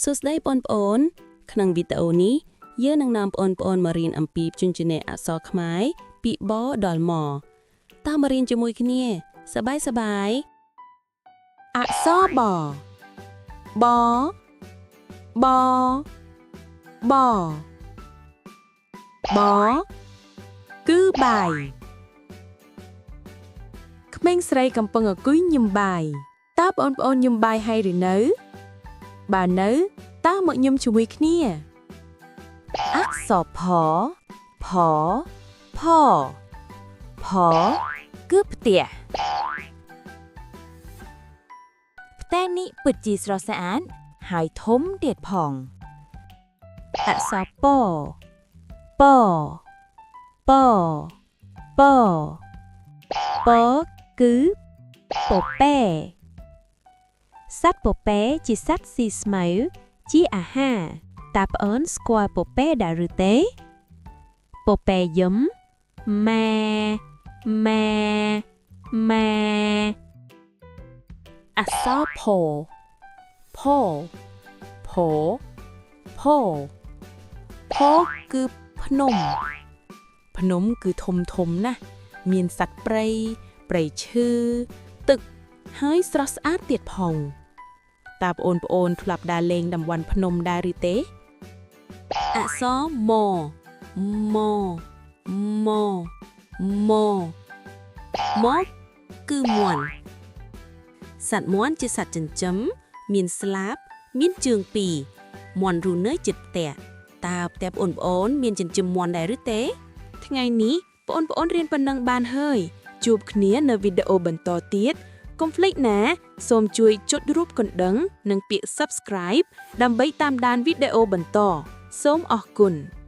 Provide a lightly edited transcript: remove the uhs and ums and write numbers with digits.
សួស្តីបងប្អូន ក្នុងវីដេអូនេះយើងនឹងនាំបងប្អូនមករៀនអំពីព្យញ្ជនៈអក្សរខ្មែរពីបដល់មតើមករៀនជាមួយគ្នា សប្បាយសប្បាយ អក្សរបបបបបគឺបាយក្មេងស្រីកំពុងអង្គុយញឹមបាយតើបងប្អូនញឹមបាយហើយឬនៅ បើនៅតើមកញឹមជាមួយគ្នា អក្សរផផផផគឺផ្ទះផ្ទះនេះពិតជាស្រស់ស្អាតហើយធំទៀតផងអក្សរពពពពពគឺពពែសត្វពពែជាសត្វស៊ីស្មៅជាអាហារ តើប្អូនស្គាល់ពពែដែរឬទេពពែយំម៉ែម៉ែម៉ែ អក្សរផផផផផគឺភ្នំ ភ្នំគឺធំធំណាស់មានសត្វព្រៃព្រៃឈើទឹកហើយស្រស់ស្អាតទៀតផងតើបងប្អូនធ្លាប់ដើរលេងតំបន់ភ្នំដែរឬទេ អក្សរមមមមមគឺមាន់សត្វមាន់ជាសត្វចិញ្ចឹមមានស្លាប មានជើងពីរមាន់រស់នៅជិតផ្ទះតើផ្ទះបងប្អូនមានចិញ្ចឹមមាន់ដែរឬទេ ថ្ងៃនេះបងប្អូនរៀនប៉ុណ្ណឹងបានហើយជួបគ្នានៅវីដេអូបន្តទៀតកុំភ្លេចណាសូមជួយចុចរូបកណ្ដឹង និងពាក្យ Subscribe ដើម្បីតាមដានវីដេអូបន្តសូមអរគុណ។